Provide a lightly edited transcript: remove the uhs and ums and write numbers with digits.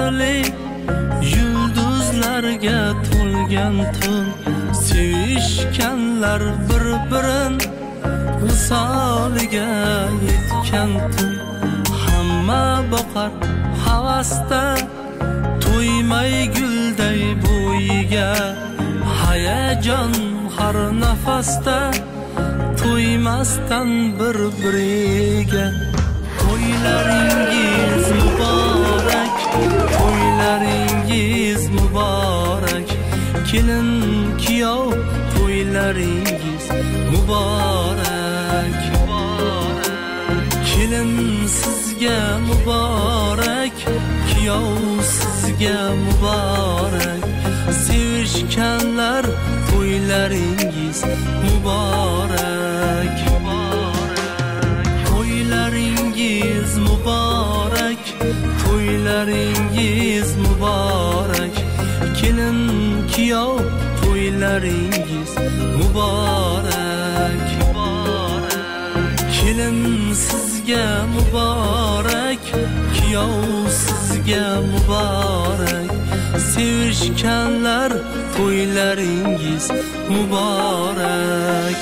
nurli, yulduzlarga to'lgan tun. Sevishganlar bir-birin visoliga yetgan tun. Hamma boqar havasda, to'ymay gulday bo'yiga. Hayajon har nafasda, to'ymasdan bir-biriga. To'ylaringiz muborak, to'ylaringiz muborak. Kelin kuyov to'ylaringiz muborak. Kelin sizga muborak, kuyov sizga muborak. Sevishganlar to'ylaringiz muborak. To'ylaringiz muborak, to'ylaringiz muborak. Kelin kuyov to'ylaringiz muborak. Kelin sizga muborak, kuyov sizga muborak. Sevishganlar to'ylaringiz muborak.